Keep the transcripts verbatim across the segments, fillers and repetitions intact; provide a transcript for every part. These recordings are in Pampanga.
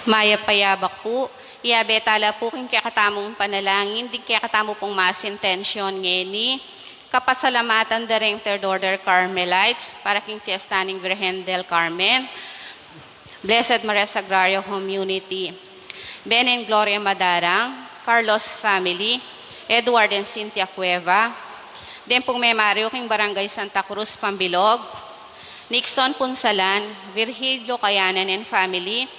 Mayap a yabak pu, iyabe tala pu king kekatamung panalangin ding kekatamu pung mas intensyon ngeni, kapasalamatan da ring Third Order Carmelites para king fiesta ning Virgen del Carmen, Blessed Maria Sagrario Community, Ben and Gloria Madarang, Carlos family, Edward and Cynthia Cueva, deng pung Mario king Barangay Santa Cruz, Pambilog, Nixon Punsalan, Virgilio Kayanan and family,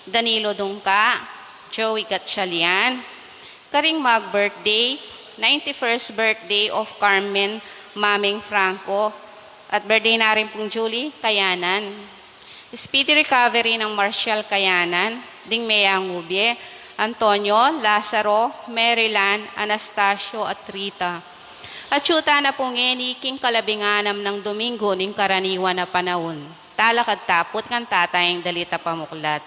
Danilo Dungca, Joey Gatchalian, karing mag-birthday, ninety-first birthday of Carmen Maming Franco, at birthday na rin pung Julie Kayanan. Speedy recovery nang Marcial Kayanan, ding meyang ubie, Antonio, Lazaro, Maryland, Anastasio, at Rita. At yuta na pu ngeni king kalabing anam nang Domingo ning karaniwan a panaun. Talakad ta pu kang tatayang dalita pamuklat.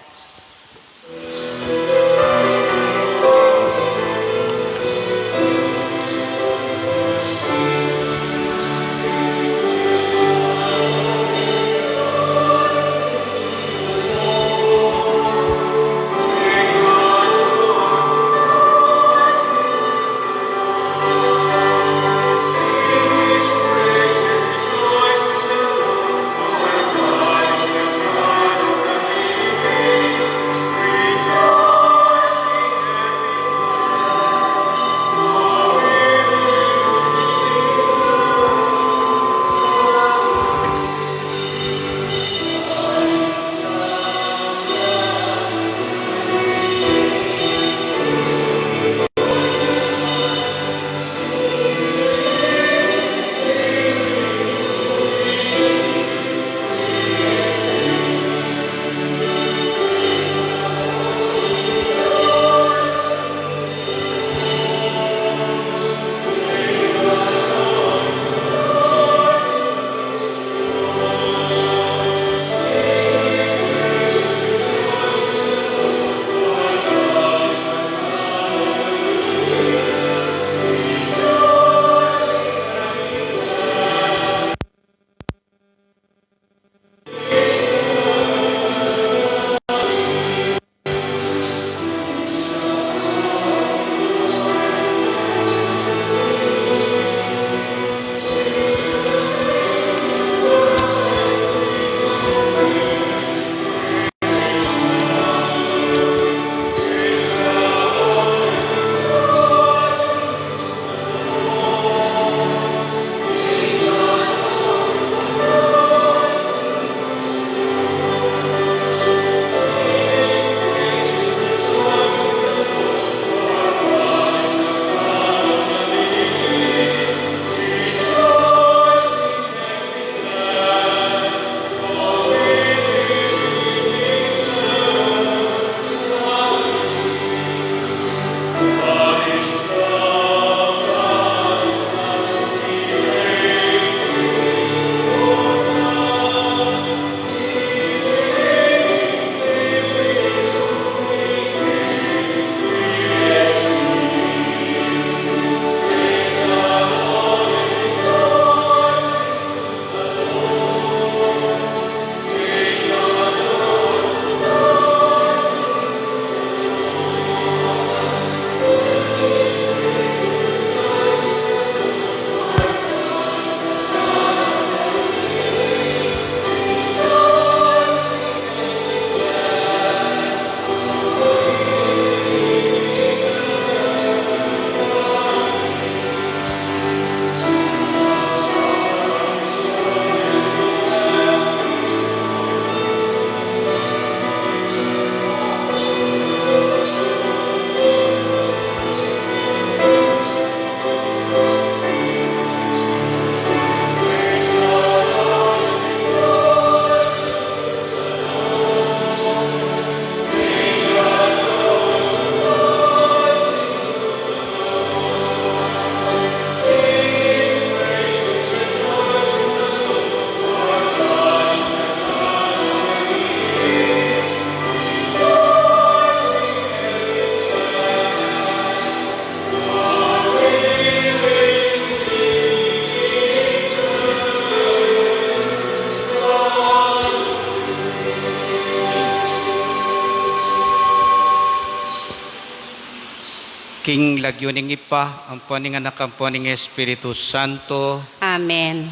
King lagyu ning Ibpa, ampo ning Anak, ampo ning Espiritu Santo. Amen.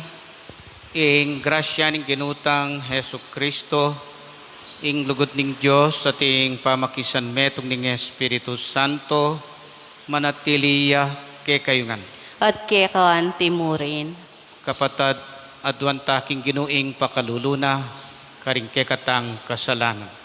Ing grasya ning Ginu tang Jesucristo, ing lugud ning Dios, at ing pamakisanmetung ning Espiritu Santo, manatili ya kekayu ngan. At keka anti murin. Kapatad, aduan ta king Ginu ing pakalulu na karing kekatang kasalanan.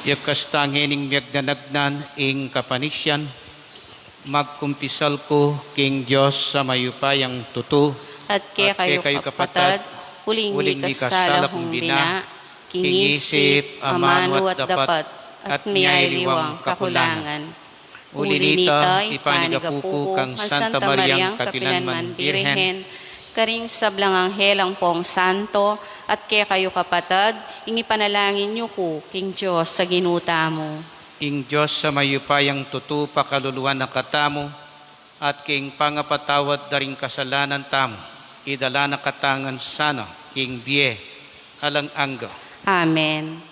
Yakas ta ngening miyagnanagnan ing kapanisian, magkumpisal ku king Dios a mayupayang tutu. At kekayu, kapatad, uling mikasala kung bina, king isip, amanu at dapat, at miyaliwang kakulangan. Uli nita, ipanigapu ku kang Santa Mariang kapilanman Birhen, karing sablang anghel ampong santo, at kekayu, kapatad, ing ipanalangin yu ku king Dios a Ginu tamu. Ing Dios a mayupayang tutu pakaluluan na katamu, at king pangapatawad da ring kasalanan tamu, idala na katamu ngan sana king bie alang angga. Amen.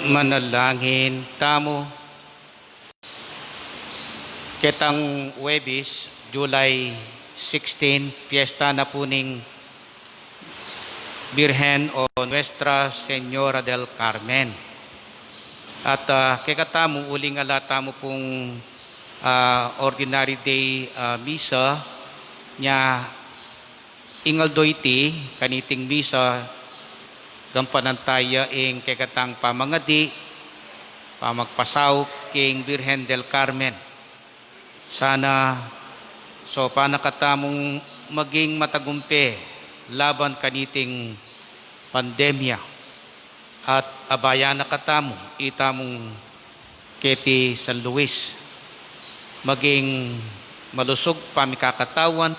Manalangin tamu. Ketang Huwebes, July sixteen, piyesta na pu ning Birhen o Nuestra Señora del Carmen. At, ah, kekatamu, uling ala tamu pung, ah, ordinary day, ah, misa, nya ing aldo iti, kaniting misa, gampanan taya ing kekatang pamangadi, pamagpasaup king Birhen del Carmen. Sana saupan na katamung maging matagumpe laban kaniting pandemya at abayan na katamu itamung keti San Luis maging malusug pamikakatawan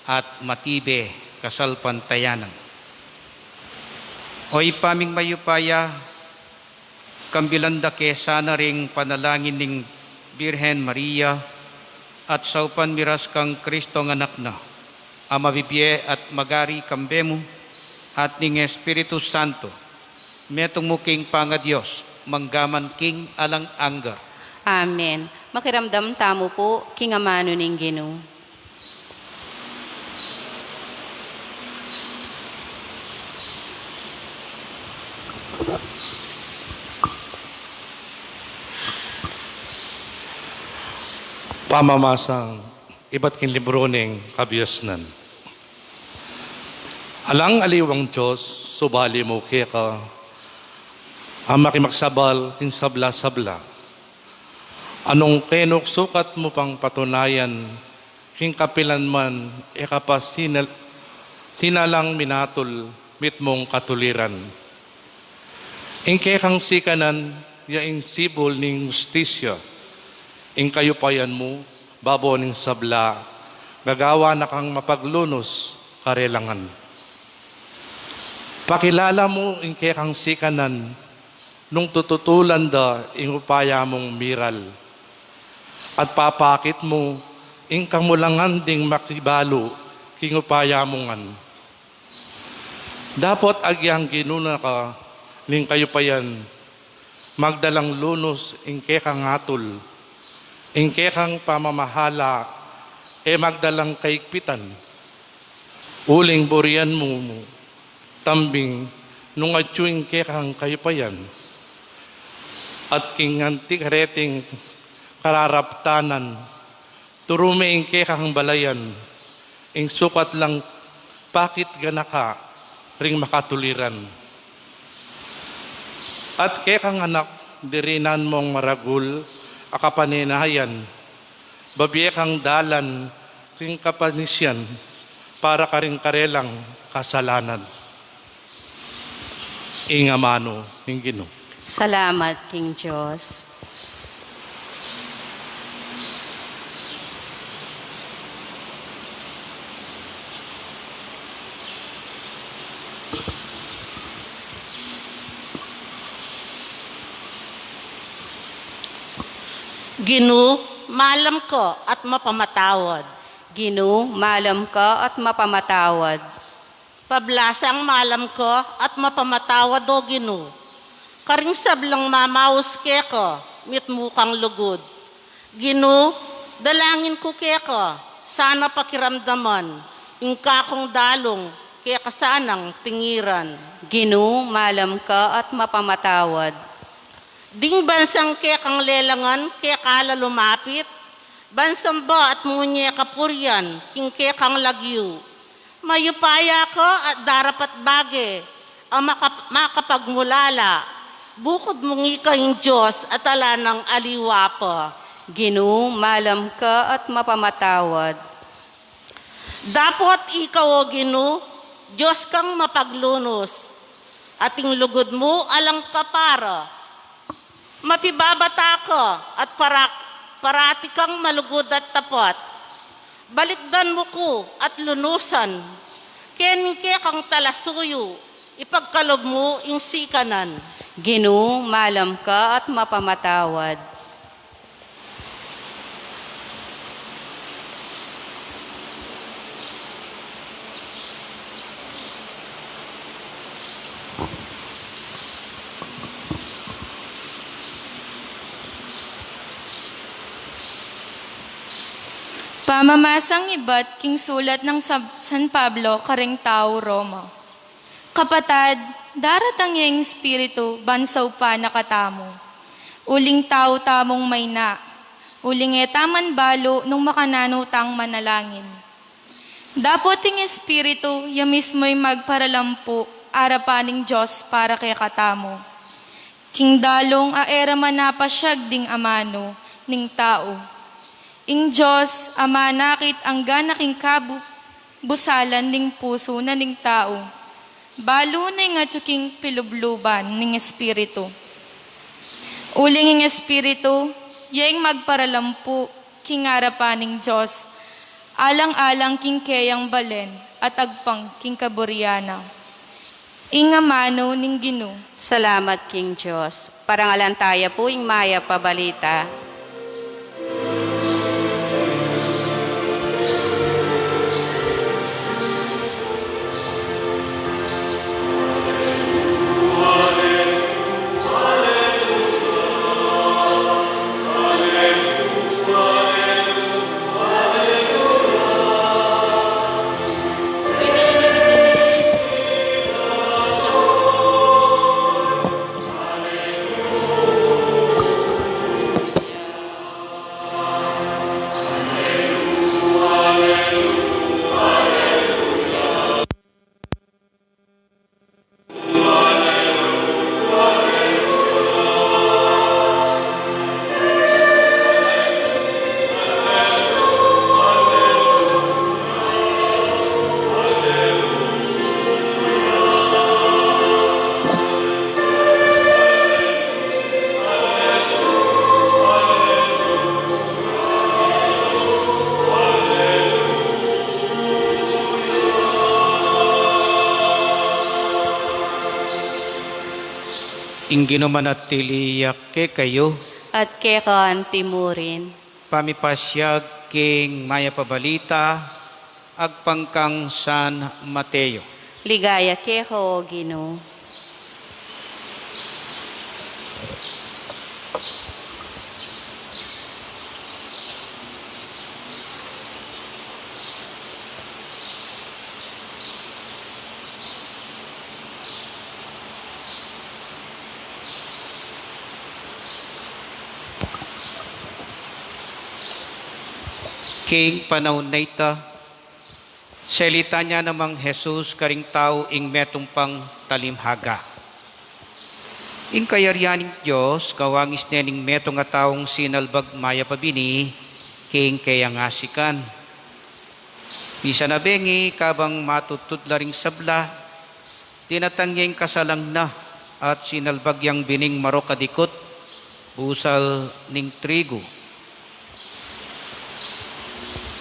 at matibe kasalpantayanan. O Ibpa ming mayupaya, kambilan da ke sana ring panalangin ning Birhen Maria at saupan mi ras kang Kristong Anak na, a mabibie at magari kambe mu at ning Espiritu Santo, metung mu king pangaDios, mangga man king alang angga. Amen. Makiramdam tamu pu king amanu ning Ginu. Pamamasang ibat king libru ning Kabiasnan. Alang aliwang Dios, subali mu keka a makimagsabal king sabla-sabla. Nung kenu sukat mu pang patunayan king kapilan man e ka pa sinal-, sinalang minatul mitmung katuliran. Ing kekang sikanan ya ing sibul ning hustisya, ing kayupayan mu babo ning sabla, gagawan na kang mapaglunus karelangan. Pakilala mu ing kekang sikanan nung tututulan da ing upaya mung miral, at papakit mu ing kamulangan ding makibalu king upaya mu ngan. Dapot agyang Ginu na ka ning kayupayan, magdalang lunus ing kekang atul, ing kekang pamamahala e magdalang kaigpitan. Uling burian mu mu tambing nung atyu ing kekang kayupayan, at king anti kareting kararaptanan, turu me ing kekang balayan, ing sukat lang pakit ganaka ring makatuliran. At kekang anak, dirinan mung maragul a kapanenayan, babie kang dalan king kapanisian para karing karelang kasalanan. Ing amanu ning Ginu. Salamat king Dios. Ginu, malam ka at mapamatawad. Ginu, malam ka at mapamatawad. Pablasang malam ka at mapamatawad, O Ginu, karing sablang mamaus keka mitmu kang lugud. Ginu, dalangin ku keka, sana pakiramdaman ing kakung dalung keka sanang tingiran. Ginu, malam ka at mapamatawad. Ding bansang kekang lelangan keka la lumapit, bansang ba at munye kapurian king kekang lagyu. Mayupaya ka at darapat bage a makap-, makapagmulala, bukud mung ika ing Dios at ala nang aliwa pa. Ginu, malam ka at mapamatawad. Dapot ika, O Ginu, Dios kang mapaglunus, at ing lugud mu alang kapara. Mapibabata ka at parak-, parati kang malugud at tapat. Balikdan mu ku at lunusan ken ing kekang talasuyu, ipagkalub mu ing sikanan. Ginu, malam ka at mapamatawad. Pamamasang ibat king sulat nang Sab-, San Pablo karing tau Roma. Kapatad, daratang ya ing Espiritu ban saupan na katamu. Uling tau tamung mayna, uling e ta man balu nung makananu tang manalangin. Dapot ing Espiritu ya mismu ing magparalampu arapan ning Dios para kekatamu. King dalung a e ra man apasyag ding amanu ning tau. Ing Dios a manakit angga na king kabu-, busalan ning pusu na ning tau. Balu na ing atyu king pilubluban ning Espiritu. Uling ing Espiritu, ya ing magparalampu king arapan ning Dios, alang-alang king keyang balen at agpang king kaburian na. Ing amanu ning Ginu. Salamat king Dios. Parangalan taya pu ing mayap a balita. Ing Ginu manatili ya kekayu. At keka antimurin. Pamipasiag king mayap a balita agpang kang San Mateo. Ligaya keka, O Ginu. King panaun na ita, salitan ya namang Jesus karing tau ing metung pang talimhaga. Ing kayarian ning Dios kawangis ne ning metung a taung sinalbag mayap a bini king keyang asikan. Misan a bengi kabang matudtud la ring sabla, dinatang ya ing kasalang na at sinalbag yang bining marok a dikut, busal ning trigu,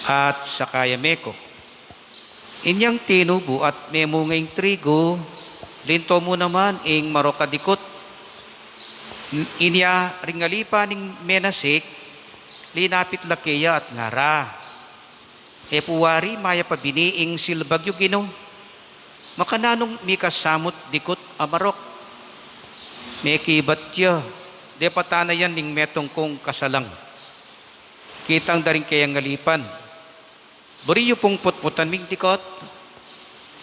at saka ya meko. Inyang tinubu at memunga ing trigu, linto mu naman ing marok a dikut. N-, inya ring alipan ning menasik, linapit la keya at ngara, "E pu wari mayap a bini ing silbag yu, Ginu? Makananung mika samut dikut a marok?" Mekibat ya, "Depatan na yan ning metung kung kasalang." Kitang da ring keyang alipan, "Buri yu pung putputan ming dikut."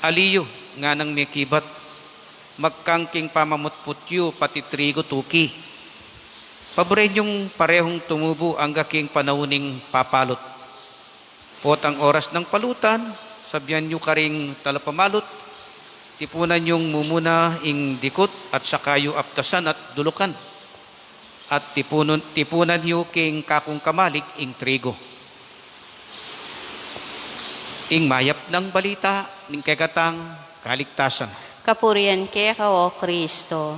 "Ali yu," nganang mekibat, "magkang king pamamutput yu pati trigu tuki. Paburen yung parehung tumubu angga king panaun ning papalut." Potang oras nang palutan, sabian yu karing talapamalut, "Tipunan yung mumuna ing dikut at saka yu aptasan at dulukan. At tipunun-, tipunan yu king kakung kamalig ing trigu." Ing mayap nang balita ning kekatang kaligtasan. Kapurian keka, O Kristo.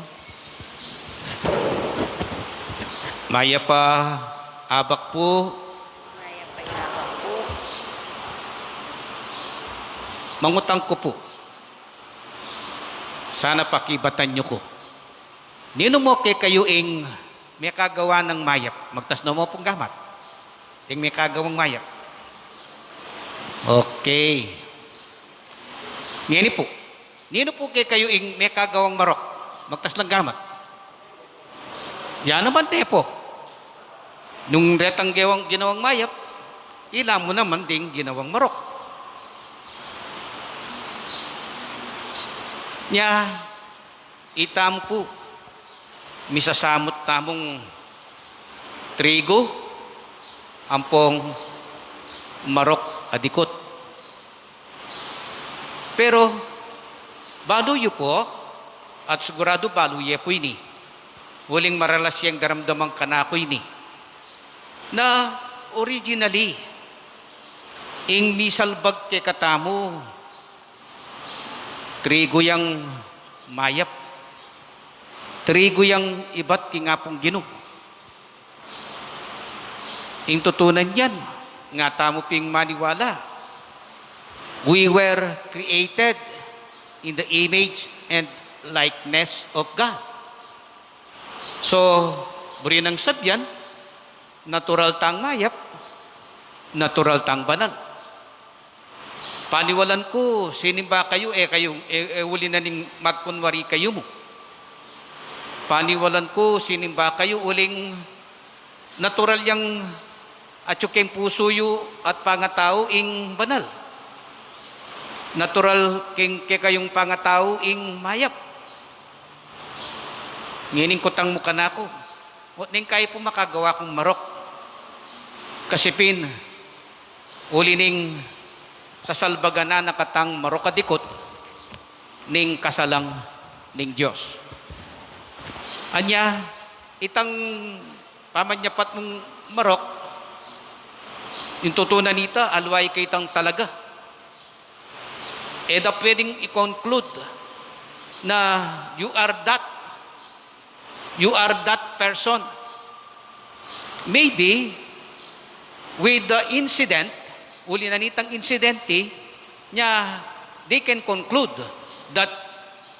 Mayap a abak pu. Mangutang ku pu. Sana pakibatan yu ku. Ninu mu kekayu ing mekagawa nang mayap? Magtas no mu pung gamat. Ing mekagawang mayap. Okay. Ngeni pu. Ninu pu kekayu ing mekagawang marok? Magtas lang gamat. Ya naman ne pu. Nung retang gewang, ginawang mayap, Ila mu naman ding ginawang marok. Nya, itamu pu, misasamut tamung trigu ampong marok a dikut. Pero balu yu pu, at siguradu balu ye pu ini, uling maralas yang daramdaman kanaku ini, na originally, ing misalbag kekatamu, trigu yang mayap, trigu yang ibat king Apung Ginu. Ing tutunan yan, nga tamu ping maniwala, we were created in the image and likeness of God. So, buri nang sabyan, natural tang mayap, natural tang banal. Paniwalan ku, sinimba kayu, e kayu, e, e uli na ning magkunwari kayu mu. Paniwalan ku, sinimba kayu, uling natural yang atyu king pusu yu at pangatau ing banal. Natural king kekayung pangatau ing mayap. Ngening kutang mu kanaku, ngut ning kayi pu makagawa kung marok? Kasi pin, uli ning sasalbagan na na katang marok a dikut ning kasalang ning Dios. Anya, itang pamanyapat mung marok, ing tutunan nita, aliwa ya kaytang talaga. E da pwedeng i-conclude na you are that, you are that person. Maybe, with the incident, uli na nitang insidente, nya, they can conclude that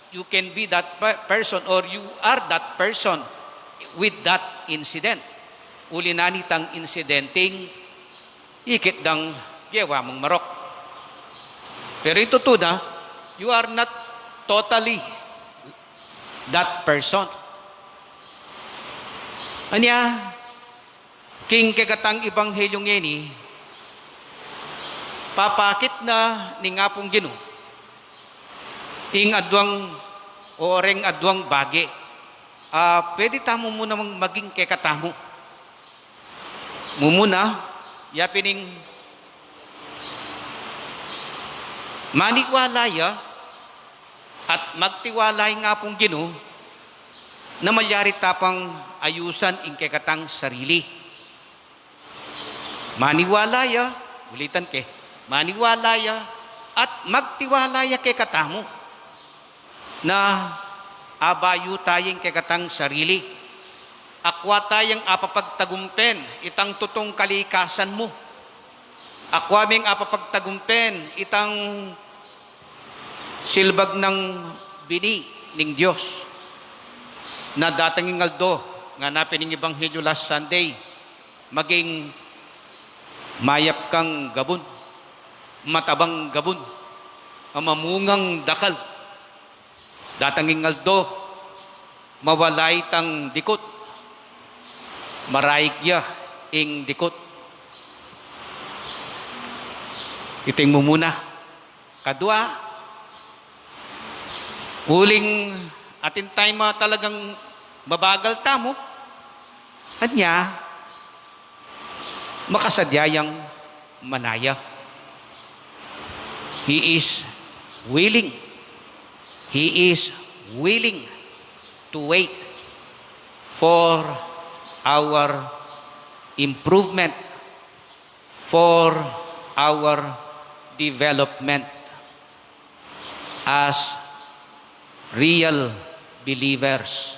you can be that pe-, person or you are that person with that incident. Uli na nitang insidenteng ikit dang gewa mung marok. Pero ing tutu na, you are not totally that person. Anya, king kekatang ebanghelyo ngeni, papakit na ning Apung Ginu ing adwang o reng adwang bage. Ah, pwede tamu muna mang maging kekatamu. Mumuna, ya pin ing maniwala ya at magtiwala ing Apung Ginu na malyari ta pang ayusan ing kekatang sarili. Maniwala ya, ulitan ke, maniwala ya at magtiwala ya kekatamu na abayu taya ing kekatang sarili. Akwa tayang apapagtagumpen itang tutung kalikasan mu. Akwa meng apapagtagumpen itang silbag nang bini ning Dios. Na datang ing aldo, ngana pin ning ebanghelyo last Sunday, maging mayap kang gabun, matabang gabun, a mamungang dakal. Datang ing aldo, mawalay tang dikut, maraig ya ing dikut. Iti ing mumuna. Kadua, uling atin taya ma talagang mabagal tamu, anya, makasadya yang manaya. He is willing. He is willing to wait for our improvement, for our development as real believers,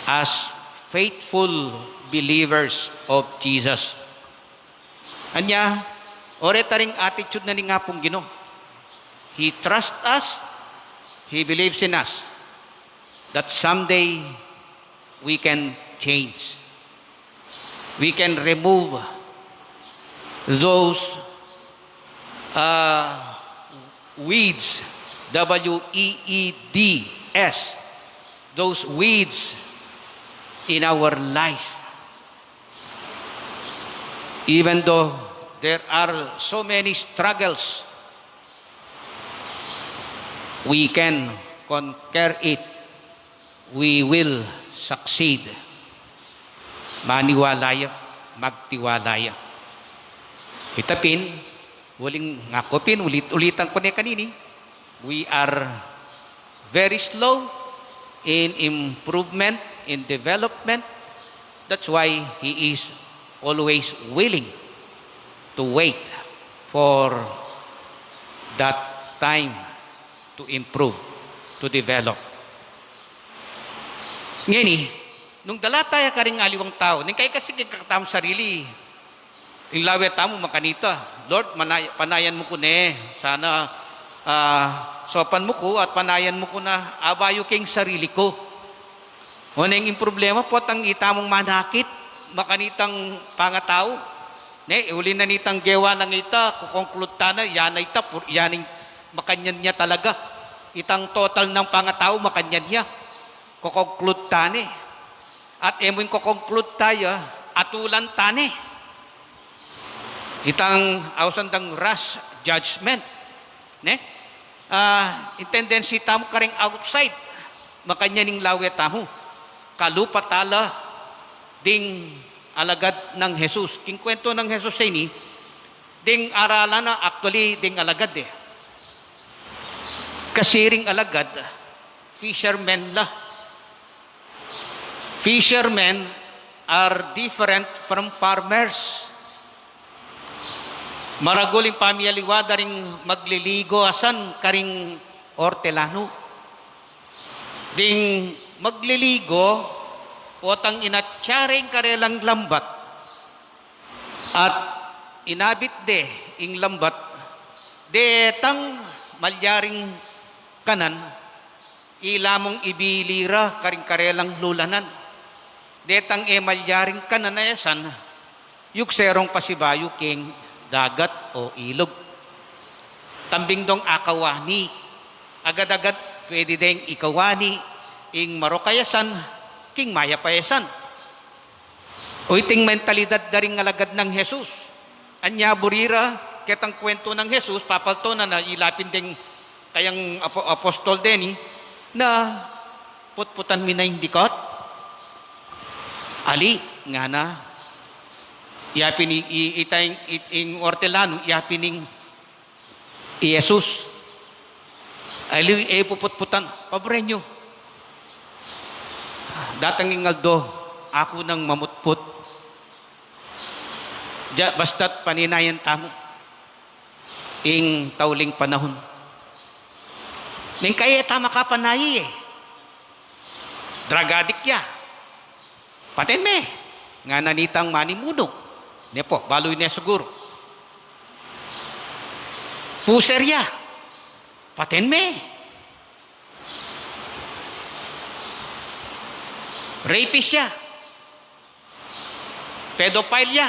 as faithful believers of Jesus. Anya, oreta ring attitude na ning Apung Ginu. He trusts us, He believes in us, that someday we can change. We can remove those, uh, weeds, W E E D S, those weeds in our life. Even though there are so many struggles, we can conquer it. We will succeed. Maniwala ya, magtiwala ya. Ita pin, uling ngaku pin, ulit-ulitan ku ne kanini, we are very slow in improvement, in development. That's why he is always willing to wait for that time to improve, to develop. Ngeni, nung dala taya karing aliwang tau, ning kaikasi king kakatamung sarili, ing lawe tamu makanita, "Lord, manay-, panayan mu ku ne, sana, ah, saupan mu ku at panayan mu ku na, abayu king sarili ku." O neng ing problema, potang itamung manakit, makanitang pangatau, ne, uli na nitang gewa nang ita, kukonklude ta na, ya na ita, pur-, ya ning makanyan ya talaga. Itang total nang pangatau, makanyan ya. Kukonklude ta ne. At e mu ing kukonklude taya, atulan ta ne. Itang ausan dang rush judgment, ne? Ah, ing tendency tamu karing outside, makanyan ing lawe tamu. Kalupa tala ding alagad nang Jesus. King kuwentu nang Jesus ini, ding aralan na, actually, ding alagad e. Kasi ring alagad, fishermen la. Fishermen are different from farmers. Maragul ing pamialiwa da ring magliligo asan karing ortelanu. Ding magliligo, potang inatsa re ing karelang lambat at inabit de ing lambat, detang malyaring kanan, ila mung ibili ra karing karelang lulanan. Detang e malyaring kanan a esan, yugse rong pasibayu king dagat o ilug. Tambing dong akawani, agad-agad pwede deng ikawani ing marok a esan king mayap a esan. O iting mentalidad da ring alagad nang Jesus. Anya buri ra, ketang kuwentu nang Jesus, papalto na na, ila pin deng kayang apo-, apostol deni, na putputan mi na ing dikot. Ali, ngana, ya pin i, i, itang, it-, ing ortelanu, ya pin ing i Jesus. Ali, e puputputan, paburen yu. Datang ing aldo, aku nang mamutput. Ja, basta't paninayan tamu ing tauling panahun. Ning kaya e ta makapanayi e. Drug addict ya. Paten me. Ngana nitang manimunu. Ne po, balu yu ne siguru. Puser ya. Paten me. Rapist ya. Pedophile ya.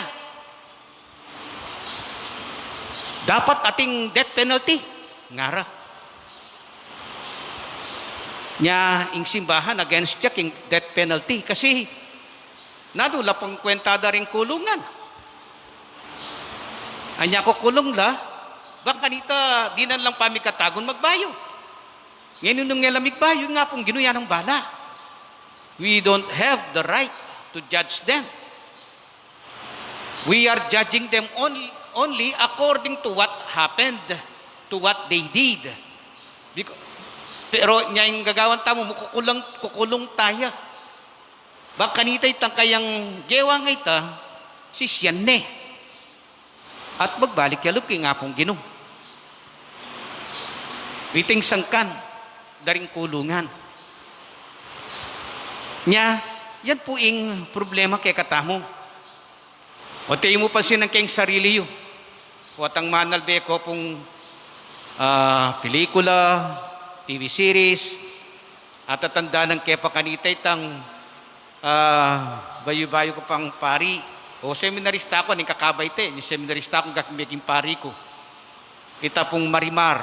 Dapat ating death penalty. Ngara. Nya, ing simbahan against ya king death penalty. Kasi, nanu la pang kwenta da ring kulungan. Anya kukulung la, bang kanita dinan lang pamikatagun magbayu. Ngeni nung e la migbayu, ing Apung Ginu ya nang bala. We don't have the right to judge them. We are judging them only, only according to what happened, to what they did. Becau-, pero nya ing gagawan tamu, mu kukulung, kukulung taya. Bang kanita itang kayang gewa nga ita, sisian ne. At magbalik ya lub king Apung Ginu. Iting sangkan da ring kulungan. Nya, yan pu ing problema kekatamu. O te mu pansinan keng sarili yu. Potang manalbe ko pung, ah, pelikula, T V series, at atandanan ke pa kanita itang, ah, bayu-bayu ku pang pari. O seminarista ku, ning kakabay te, ning seminarista ku, gak meging pari ku. Ita pung Marimar,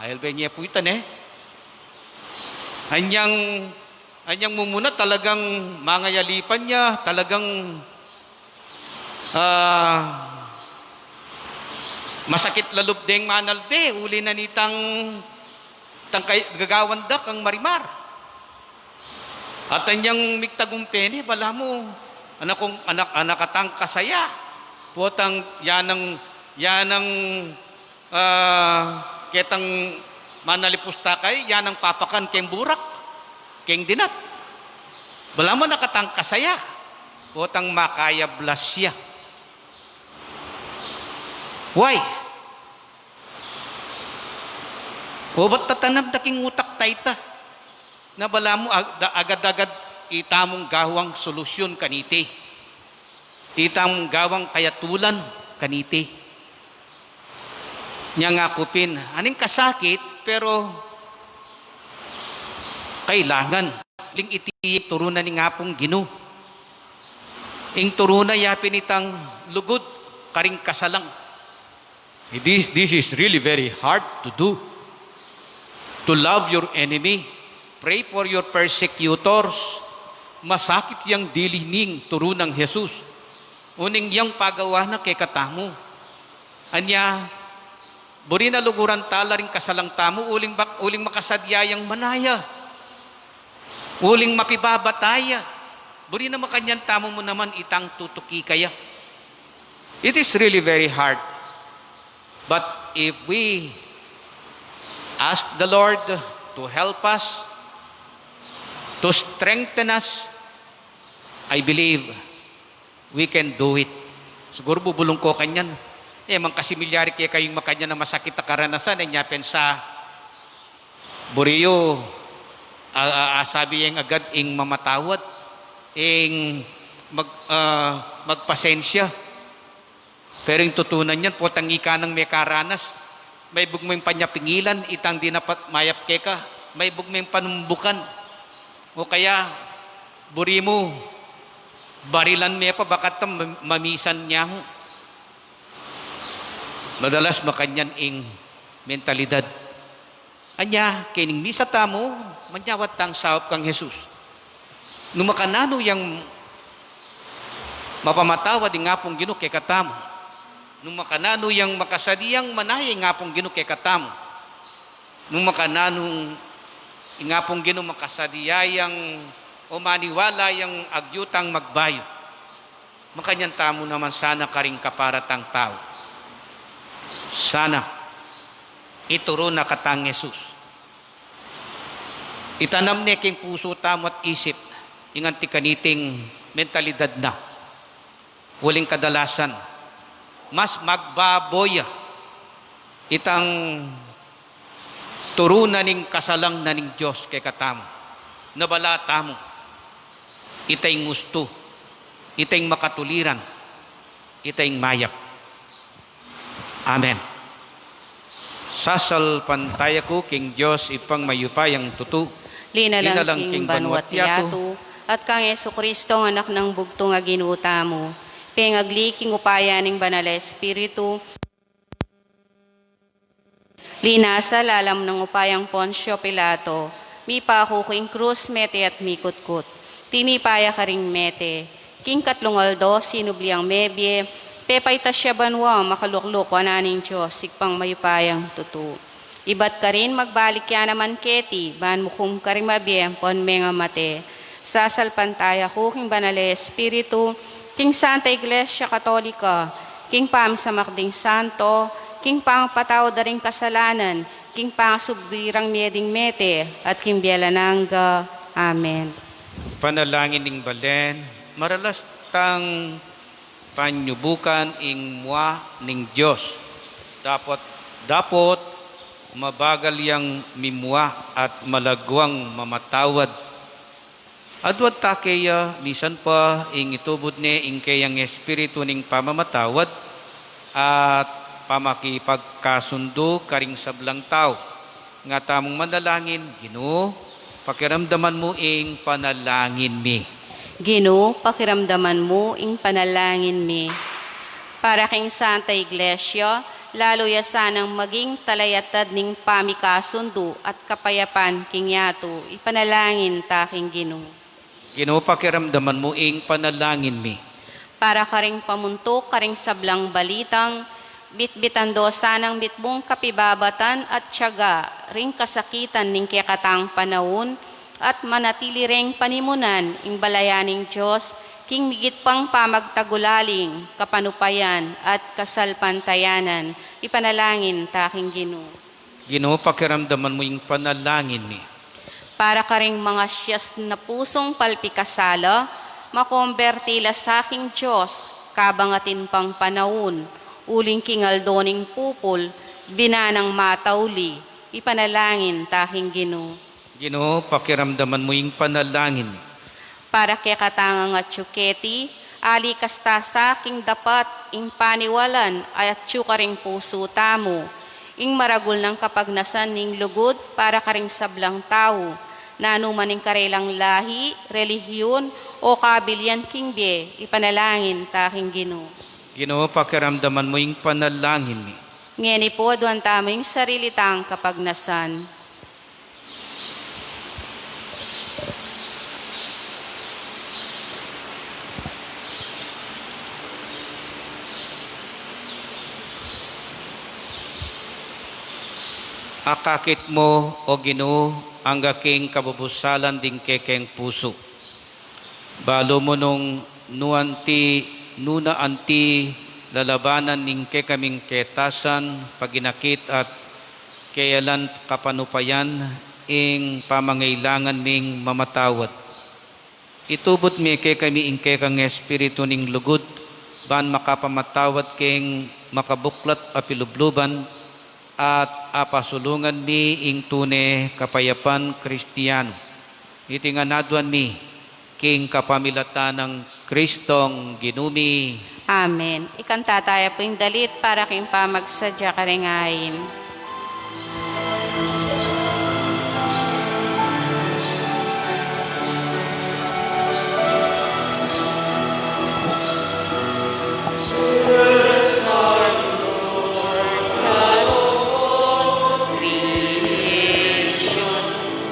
ayal be nye pu ita ne. Anyang, anyang mumuna talagang mangayalipan ya, talagang, ah, Masakit la lub deng manalbe, uli na nitang tang kay gagawan da kang marimar. At anyang migtagumpe ne, balamu, anak kong, anak, anak atang kasaya. Potang yanang, yanang, ah, ketang manalipus ta kay, yanang papakan keng burak, keng dinat. Balamu anak atang kasaya. Potang makayablas ya. Why? O ba't tatanam da king utak tayta? Na balamu ag-, da-, agad-agad itamung gawang solusyon kaniti. Itamung gawang kayatulan kaniti. Nya nga ku pin, aning kasakit, pero kailangan. Ling iti turu na ning Apung Ginu. Ing turu na ya pin itang lugud karing kasalang. This, this is really very hard to do. To love your enemy, pray for your persecutors. Masakit yang dili ning turu nang Jesus. Uling yang pagawa na kekatamu. Anya, buri na luguran ta la ring kasalang tamu, uling bak-, uling makasadya yang manaya. Uling mapibabata ya. Buri na makanyan tamu mu naman itang tutuki kaya. It is really very hard. But if we ask the Lord to help us, to strengthen us, I believe we can do it. Siguru bubulung ko kanyan. E man kasi milyari kekayu ing makanyan a masakit a karanasan, e nya pensa, buri yu, a, a, asabi yang agad ing mamatawad, ing mag-, a, magpasensya. Pero ing tutunan yan, potang ika nang mekaranas, maibug me panyapingilan, itang di na pat mayap keka, maibug me panumbukan. O kaya, buri mu, barilan me pa, baka ta mam-, mamisan nya ho. Madalas makanyan ing mentalidad. Anya, kening misa tamu, manyawad tang saup kang Jesus. Nung makananu yang mapamatawad ing Apung Ginu kekatamu. Nung makananu yang makasadya yang manaya ing Apung Ginu kekatamu. Nung makananu ing Apung Ginu makasadya yang o maniwala yang agyu tang magbayu. Makanyan tamu naman sana karing kaparatang tau. Sana ituru na katang Jesus. Itanam ne king pusu tamu at isip, ing anti kaniting mentalidad na. Uling kadalasan, mas magbaboy ya itang turu na ning kasalang na ning Dios kekatamu. Na bala tamu, ita ing ustu, ita ing makatuliran, ita ing mayap. Amen. Sasalpantaya ku king Dios Ibpang mayupayang tutu, linalang king banwa't yatu, at kang Jesucristo, Anak nang bugtung a Ginu tamu, pengagli king upaya ning Banal a Espiritu, linasa lalam nang upayang Poncio Pilato, mipaku king krus, mete at mikutkut. Tinipa ya karing mete, king katlung aldo sinubli yang mebie, pepaitas ya banua, makalukluk wanan ning Dios Ibpang mayupayang tutu. Ibat karin magbalik ya naman keti, ban mukum karing mabie ampon mengamate. Sasalpantaya ku king Banal a Espiritu, king Santa Iglesia Katolika, king pamisamak ding santo, king pangapatawad da ring kasalanan, king pangasubli rang mie ding mete, at king bie alang angga. Amen. Panalangin ning balen, maralas tang panyubukan ing mua ning Dios. Dapot, dapot, mabagal yang mimua at malagwang mamatawad. Adwad ta keya, misan pa ing itubud ne ing keyang espiritu ning pamamatawad at pamakipagkasundu karing sablang tau. Nga tamung manalangin, Ginu, pakiramdaman mu ing panalangin mi. Ginu, pakiramdaman mu ing panalangin mi. Para king Santa Iglesia, lalu ya sanang maging talayatad ning pamikasundu at kapayapan king yatu, ipanalangin ta king Ginu. Ginu, pakiramdaman mu ing panalangin mi. Para karing pamuntuk karing sablang balitang Bitbitan do sanang mitmung kapibabatan at tiyaga ring kasakitan ning kekatang panaun, at manatili reng panimunan ing balayan ning Dios, king migit pang pamagtagulaling, kapanupayan, at kasalpantayanan. Ipanalangin ta king Ginu. Ginu, pakiramdaman mu ing panalangin mi. Para karing mga siyas na pusung palpikasala, makomberti la sa king Dios, kabang atin pang panaun, uling king aldo ning pupul, binanang matauli, ipanalangin ta king Ginu. Ginu, pakiramdaman mu ing panalangin mi. Para kekatang atyu keti, alikas ta sa king dapat ing paniwalan atyu karing pusu tamu, ing maragul nang kapagnasan ning lugud para karing sablang tau, nanu man ing karelang lahi, relihiyon, o kabilian king bie, ipanalangin ta king Ginu. Ginu, pakiramdaman mu ing panalangin mi. Ngeni pu, aduan tamu ing sarili tang kapagnasan. Akakit mu, O Ginu, angga king kabubusalan ding kekeng pusu. Balu mu nung nu anti, nu na anti lalabanan ning kekaming ketasan, paginakit at keyalan kapanupayan ing pamangailangan ming mamatawad. Itubud me kekami ing kekang Espiritu ning lugud, ban makapamatawad keng makabuklat a pilubluban, at apasulungan mi ing tune kapayapan Kristiano. Iti ngan aduan mi, king kapamilatan nang Kristong Ginu mi. Amen. Ikanta taya pu ing dalit para king pamagsadya karing ain.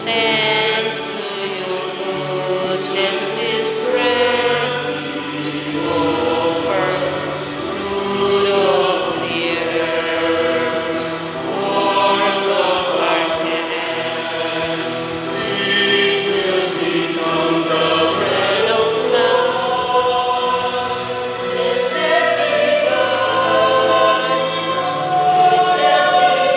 Thanks to your goodness, this bread we offer, fruit of the earth, work of our hands, it will become the bread of life. Blessed be God, blessed be God.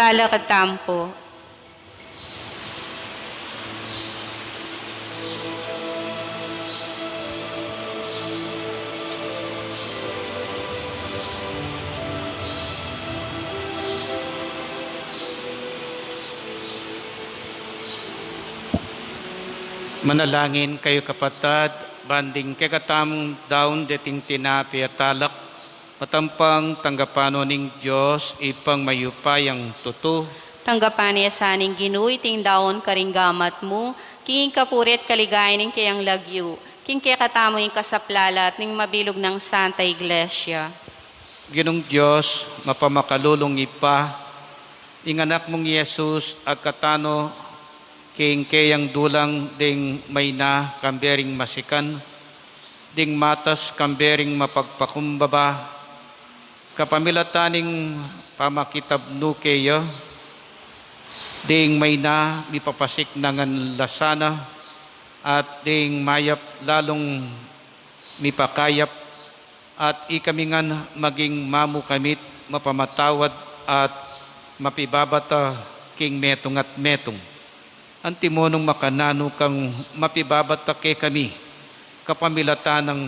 Talakad tamu pu. Manalangin kayu, kapatad, ban ding kekatamung daun deting tinape at alak, matampang tanggapan no ning Dios, Ibpang mayupayang tutu. Tanggapan na sa ning Ginu iting daun karing gamat mu, king kapurian at kaligayan ning kayang lagyu, king kekatamu ing kasaplalan ning mabilug nang Santa Iglesia. Ginung Dios, mapamakalulung Ibpa, Ing anak mung Jesus, agkatano king keyang dulang ding maina kambe ring masikan, ding matas kambe ring mapagpakumbaba, kapamilatan ning pamakitabnu keya, ding maina mipapasik na ngan lasa na, at ding mayap lalung mipakayap, at ikami ngan maging mamu kamit mapamatawad at mapibabata king metung at metung. Antimo nung makananu kang mapibabata kekami, kapamilatan nang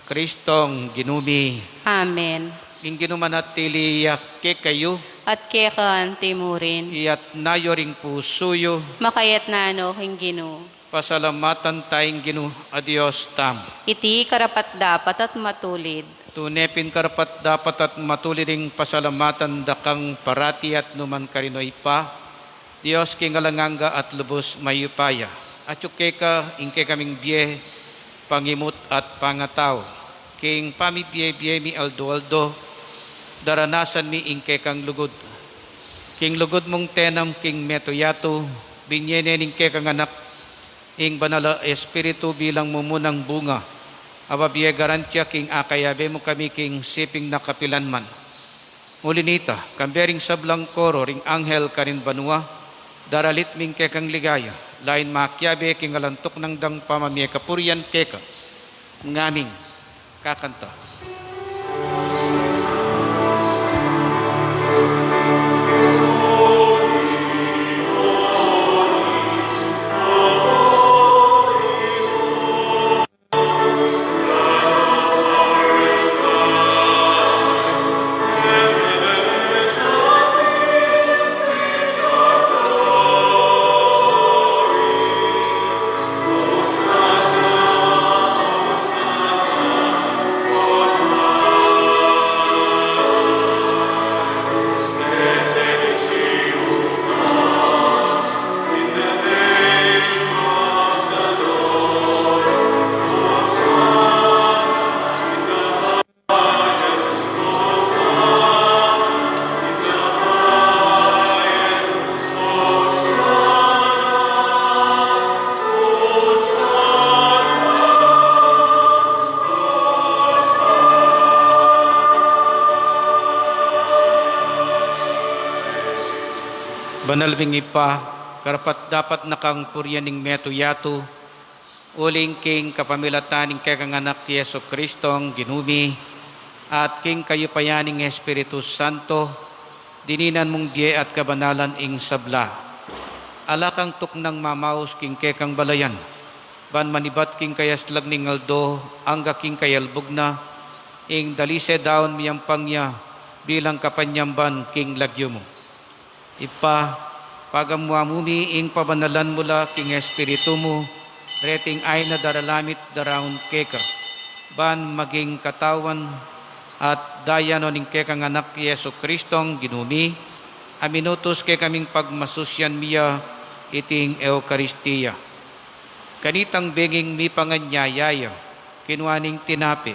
Kristong Ginu mi. Amen. Ing Ginu manatili ya kekayu. At keka antimurin. Iyatas yu ring pusu yu. Makayatas no king Ginu. Pasalamatan taya ing Ginu a Dios tamu. Iti karapat-dapat at matulid. Tune pin karapat-dapat at matulid ing pasalamatan da kang parati at nu man karin, O Ibpa, Dios king alang angga at lubus mayupaya. Atyu keka ing kekaming bie, pangimut at pangatau. King pamibie-bie mi aldo-aldo, daranasan mi ing kekang lugud. King lugud mung tenam king metung yatu, binie ne ning kekang Anak ing Banal a Espiritu bilang mumunang bunga, a babie garantia king akayabe mu kami king siping na kapilan man. Uli nita, kambe ring sablang koro ring anghel karin banua, daralit mi ing kekang ligaya, lain makiabe king alang tuknang dang pamamie kapurian keka. Ngaming kakanta. Banal ming Ibpa, karapat-dapat na kang purian ing metung yatu, uling king kapamilatan ning kekang Anak Jesu Kristong Ginu mi, at king kayupayan ning Espiritu Santo, dininan mung bie at kabanalan ing sabla. Ala kang tuknang mamaus king kekang balayan, ban manibat king kayaslag ning aldo, angga king kayalbug na, ing dalise daun miyampang ya bilang kapanyamban king lagyu mu. Ibpa, pagamuan mu mi ing pabanalan mu la king Espiritu mu, reting ain na daralan mit daraun keka, ban maging katawan at daya no ning kekang Anak Jesu Kristong Ginu mi, a minutus kekaming pagmasusian mi ya iting Eukaristia. Kanitang benging mipanganyaya ya, kinua ne ing tinape,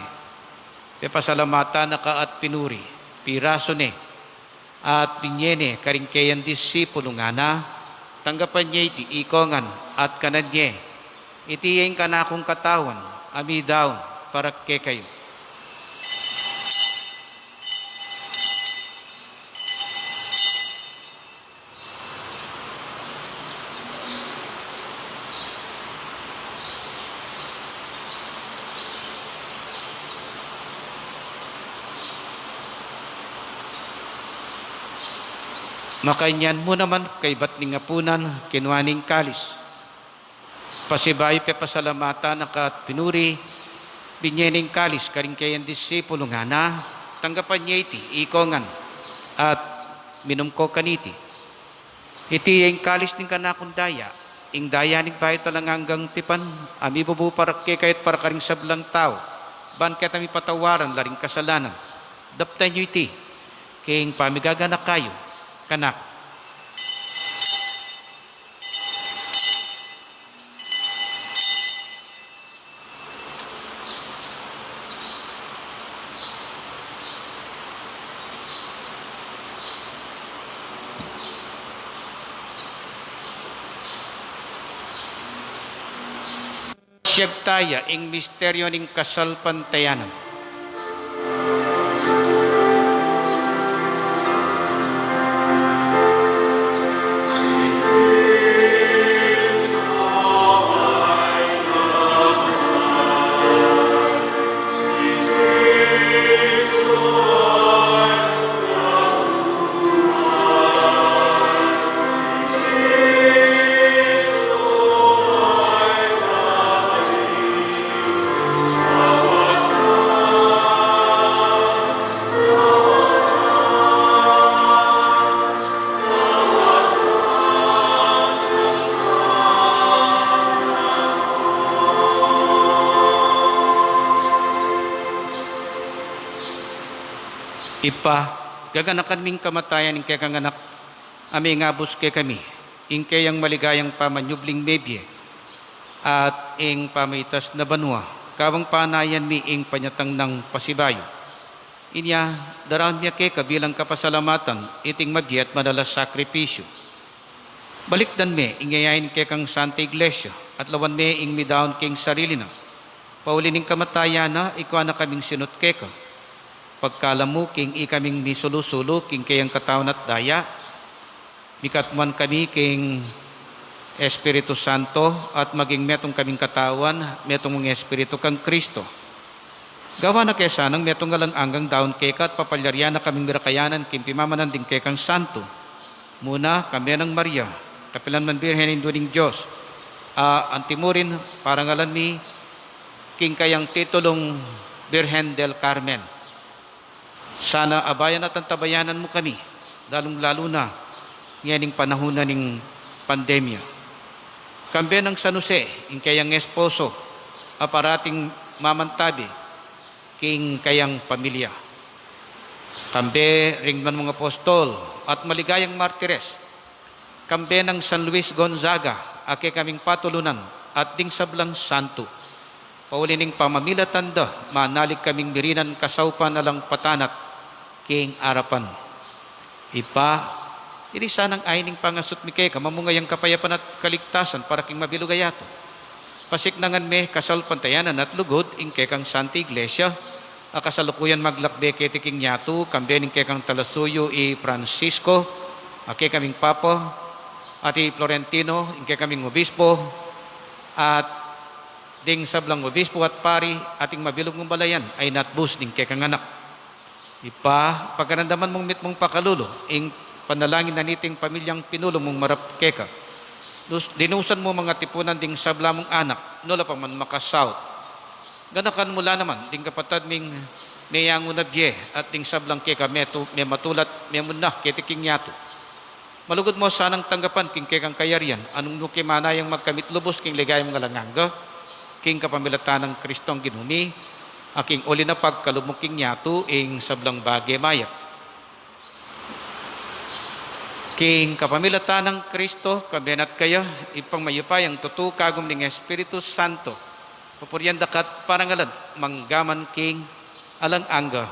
pepasalamatan na ka at pinuri, pirasu ne, at binie ne karing keyang disipulu, ngana, tanggapan ye iti ikayu ngan at kanan ye, iti ing kanakung katawan a midaun para kekayu. Makanyan mu naman kaybat ning apunan, kinua ne ing kalis. Pasibayu pepasalamatan na ka at pinuri, binie ne ing kalis karing keyang disipulu, ngana, tanggapan ye iti ikayu ngan at minum ko kaniti. Iti ing kalis ning kanakung daya, ing daya ning bayu at alang anggang tipan, a mibubu para kekayu at para karing sablang tau, ban keta mipatawaran la ring kasalanan. Daptan yu iti king pamigaganaka yu kanaku. Aksepta ya ing misteryo ning kasalpantayanan. Ibpa, gaganakan mi ing kamatayan ning kekang Anak, a mengabus kekami ing keyang maligayang pamanyubling mebie at ing pamaitas na banua, kabang panayan mi ing panyatang nang pasibayu. Inya, daraun mi keka bilang kapasalamatan iting mabie at manala sakripisyu. Balikdan me ing yayain kekang Santa Iglesia at lawan me ing midaun king sarili na. Pauli ning kamatayan na, ikua na kaming sinut keka. Pagkalam mu king ikaming misulu-sulu king keyang katawan at daya, mikatmuan kami king Espiritu Santo at maging metung kaming katawan, metung mung Espiritu kang Kristo. Gawa na ke sanang metung alang anggang daun keka at papalyarian na kaming mirakayanan king pimamanan ding kekang santu. Muna, kambe nang Maria, kapilan man Birhen Indu ning Dios, a antimurin parangalan mi king kayang titulung Birhen del Carmen. Sana abayan at antabayanan mu kami, lalung-lalu na ngening panahun na ning pandemya. Kambe nang San Jose, ing keyang esposo, a parating mamantabi king keyang pamilya. Kambe ring banwang apostol at maligayang martires, kambe nang San Luis Gonzaga, a kekaming patulunan, at ding sablang santu. Pauli ning pamamilatan da, manalig kaming mirinan kasaupan alang patanat king arapan. Ibpa, iri sanang ain ning pangasut mi keka, mamunga yang kapayapan at kaligtasan para king mabilug a yatu. Pasiknangan me kasalpantayanan at lugud ing kekang Santa Iglesia, a kasalukuyan maglakbe keti king yatu, kambe ning kekang talasuyu i Francisco, a kekaming Papa, at i Florentino, ing kekaming Obispo, at ding sablang obispo at pari, at ing mabilug mung balayan a inatbus ning kekang Anak. Ibpa, pagaramdaman mung mitmung pakalulu ing panalangin na niting pamilyang pinulu mung marap keka. Lus-, linusan mu mang atipunan ding sabla mung anak, nu la pa man makasaut. Ganakan mu la naman ding kapatad ming meyangu na bie at ding sablang keka metu-, mematulat, memunna keti king yatu. Malugud mu sanang tanggapan king kekang kayarian, a nung nuke manayang magkamit lubus king ligaya mung alang angga, king kapamilatan nang Kristong Ginu mi, a king uli na pagkalub mu king yatu ing sablang bage mayap. King kapamilatan nang Kristo, kambe na at kaya, Ibpang mayupayang tutu, kagum ning Espiritu Santo, pupurian da ka at parangalan, mangga man king alang angga.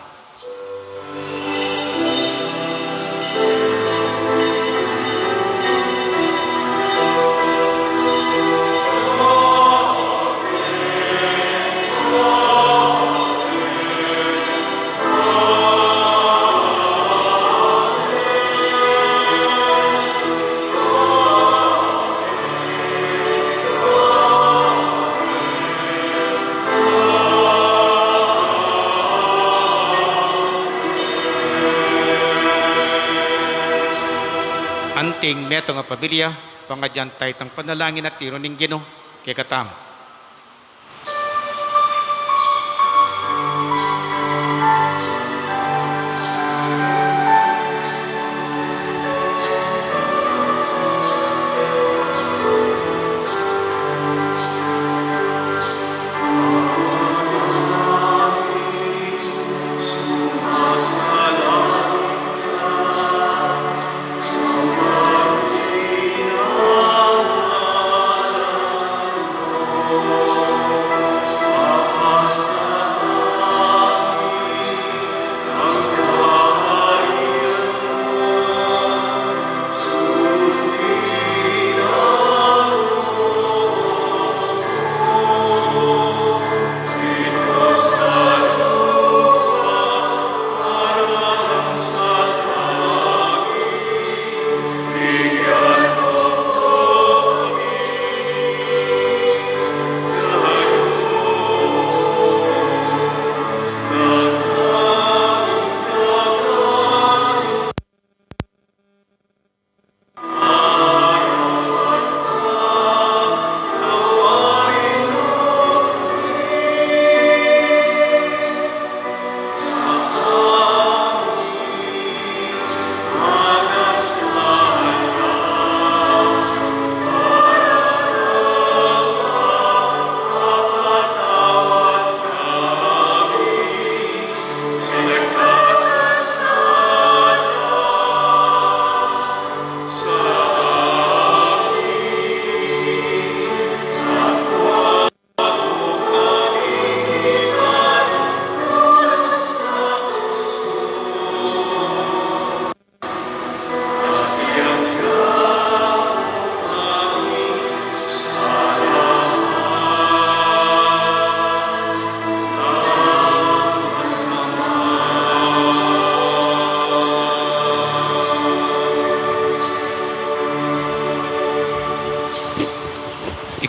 Anting metung a pamilya, pangadyan taya itang panalangin a tiru ning Ginu kekatamu.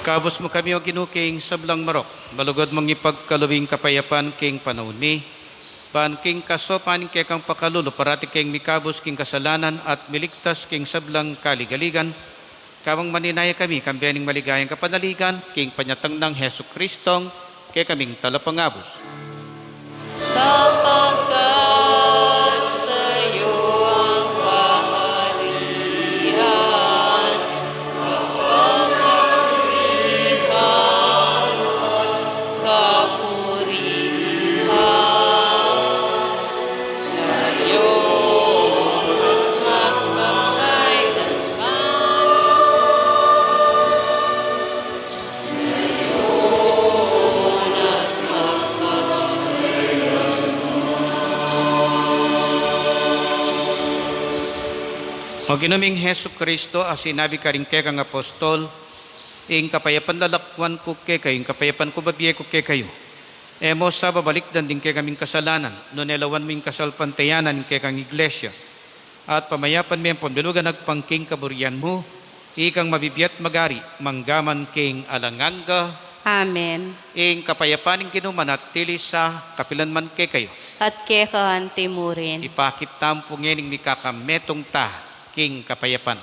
Ikabus mu kami, O Ginu, king sablang marok. Malugud mung ipagkalub ing kapayapan king panaun mi. Ban king kasaupan ning kekang pakalulu, parati kaming mikabus king kasalanan at miligtas king sablang kaligaligan. Kamung maninaya kami, kambe ning maligayang kapanaligan, king panyatang nang Jesucristong kekaming Talapangabus. Sapagkat sa'yo ang kaharian, kapurihan, kapurihan, ngayon at magpakailanman. O Ginu ming Jesucristo, a sinabi karing kekang apostol, ing kapayapan lalakwan ku kekayu, ing kapayapan ku bibie ku kekayu. E mu sa babalikdan ding kekaming kasalanan, nune lawan mu ing kasalpantayanan ning kekang Iglesia. At pamayapan me ampon bilugan agpang king kaburian mu, ikang mabibie at magari, mangga man king alang angga. Amen. Ing kapayapan ning Ginu manatili sa kapilan man kekayu. At keka antimurin. Ipakit tamu pu ngening mikakametung ta king kapayapan.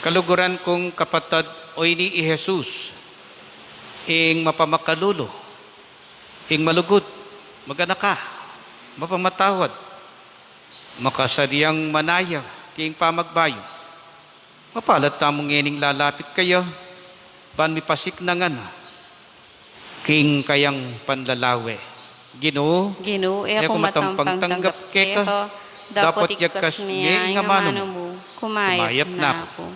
Kaluguran kung kapatad, o ini i Jesus, ing mapamakalulu, ing malugud, maganaka, mapamatawad, makasadiang manaya king pamagbayu. Mapalad tamu ngening lalapit kaya, ban mipasiknangan king kayang panlalawe. Ginu, Ginu, e ku matampang tanggap keka, dapot yagkas me ing amanu mu, kumayap na ku.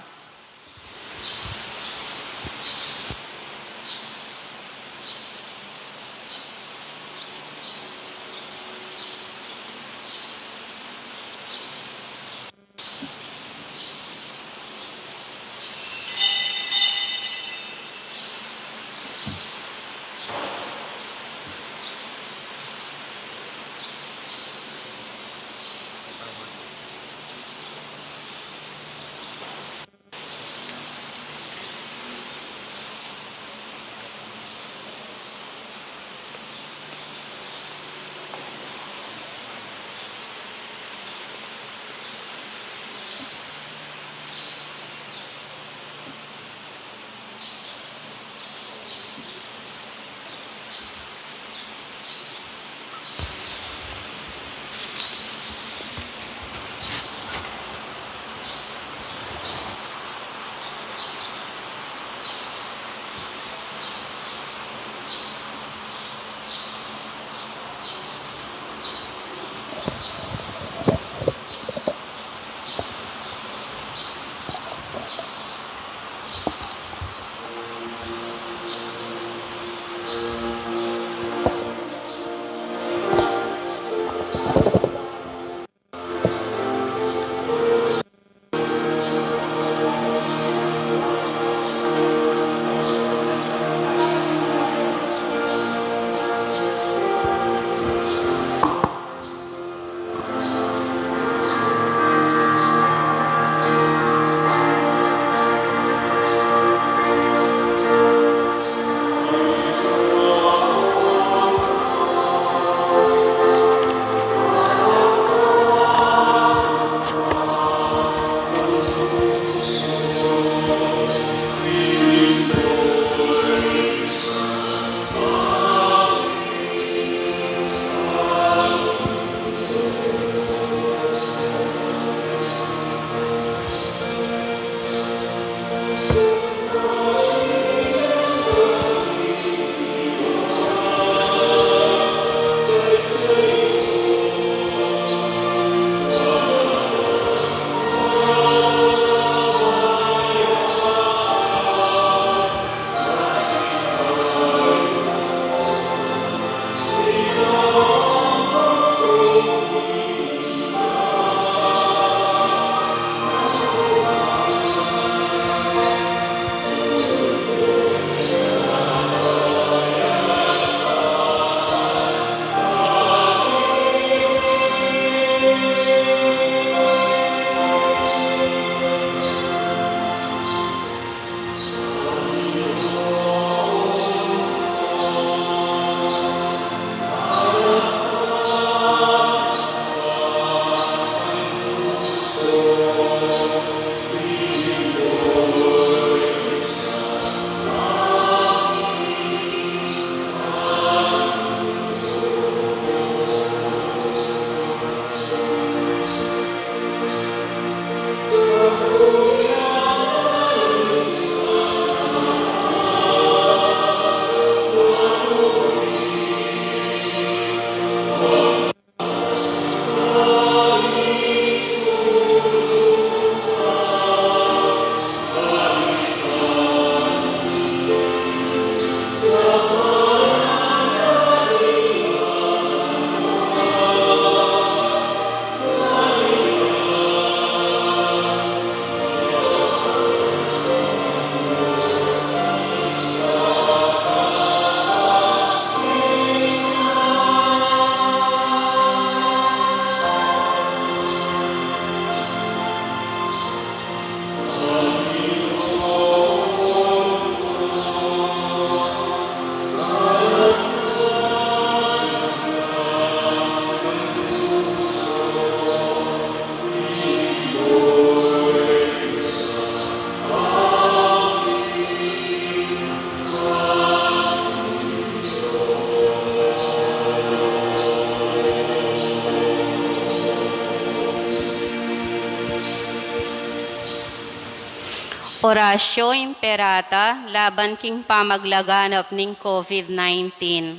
Oratio Imperata laban king pamaglaganap ning COVID nineteen.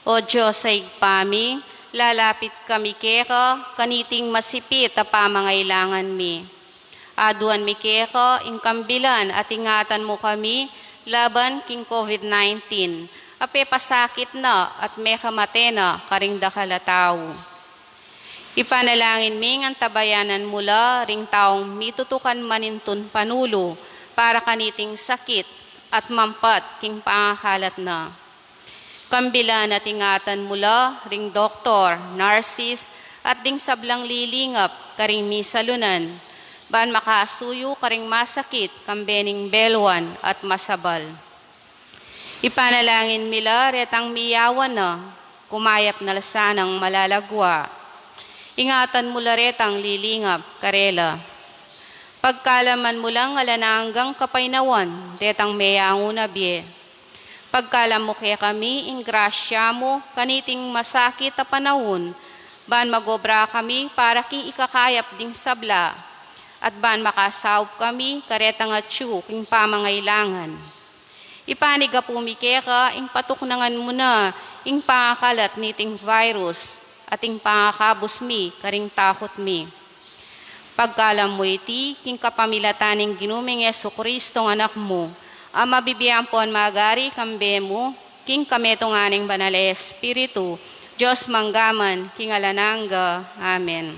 O Dios a Ibpa mi, lalapit kami keka kaniting masipit a pamangailangan mi. Aduan mi keka ing kambilan at ingatan mu kami laban king COVID nineteen, a pepasakit na at mekamate na karing dakal a tau. Ipanalangin mi ngan tabayanan mu la ring taung mitutukan manintun panulu para kaniting sakit at mampat king pangakalat na. Kambilan at ingatan mu la ring doktor, nurses, at ding sablang lilingap karing misalunan, ban makasuyu karing masakit kambe ning belwan at masabal. Ipanalangin mi la retang miyawan na, kumayap na la sanang malalagwa. Ingatan mu la retang lilingap karela. Pagkaluban mu lang alang anggang kapaynawan detang meyangu na bie. Pagkalub mu kekami ing grasya mu kaniting masakit a panaun, ban magobra kami para king ikakayap ding sabla, at ban makasaup kami karetang atyu king pamangailangan. Ipanyawad mi keka ing patuknangan mu na ing pangakalat niting virus, at ing pangakabus mi karing takut mi. Pagkalub mu iti king kapamilatan ning Ginu ming Jesucristo a Anak mu, a mabibie ampon magari kambe mu, king kametungan ning Banal a Espiritu, Dios mangga man king alang angga. Amen.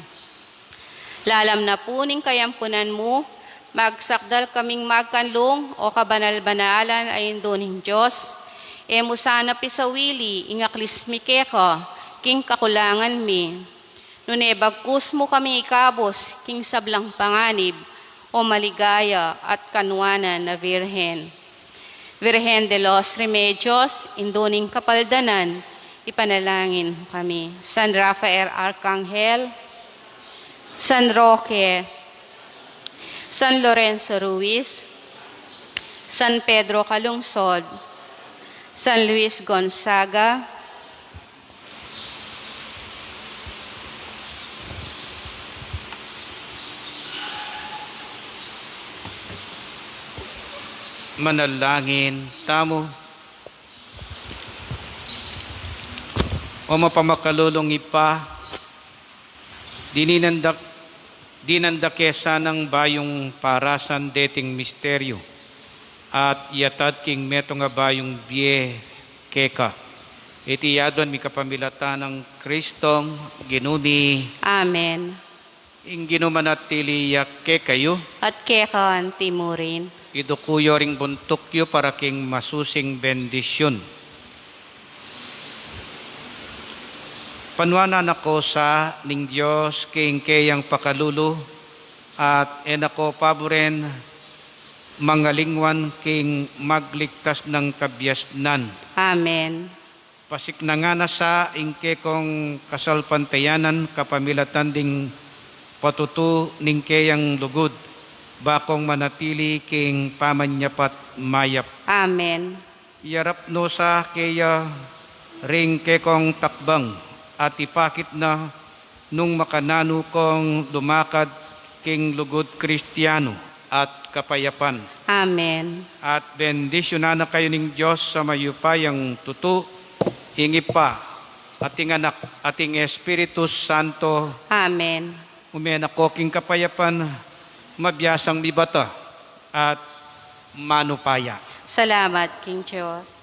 Lalam na pu ning kayampunan mu, magsakdal kaming magkanlung, o kabanal-banalan a Indu ning Dios. E mu sana pisawili ing aklis mi keka king kakulangan mi, nune bagkus mu kami ikabus king sablang panganib, o maligaya at kanuanan a Virgen. Virgen de los Remedios, Indu ning Kapaldanan, ipanalangin mu kami. San Rafael Arcangel, San Roque, San Lorenzo Ruiz, San Pedro Calungsod, San Luis Gonzaga, Manalangin tamu. O mapamakalulung Ibpa, dinan da, dinan da ke sanang bayung parasan deting misteryu, at yatad king metung a bayung bie keka. Iti aduan mi kapamilatan nang Kristong Ginu mi. Amen. Ing Ginu manatili ya kekayu. At keka mu rin. Iduku yu ring buntuk yu para king masusing bendisyun. Panuanan na ko sa ning Dios king keyang pakalulu, at e na ko paburen mangalingwan king magligtas nang kabiasnan. Amen. Pasiknangan na sa ing kekong kasalpantayanan kapamilatan ding patutu ning keyang lugud, ba kong manatili king pamanyapat mayap. Amen. Iyarap no sa keya ring kekong takbang, at ipakit na nung makananu kong lumakad king lugud Kristiyanu at kapayapan. Amen. At bendisyunan na kayu ning Dios a mayupayang tutu, ing Ibpa, at ing Anak, at ing Espiritu Santo. Amen. Ume na ko king kapayapan, mabiasang mibata at manupaya. Salamat king Dios.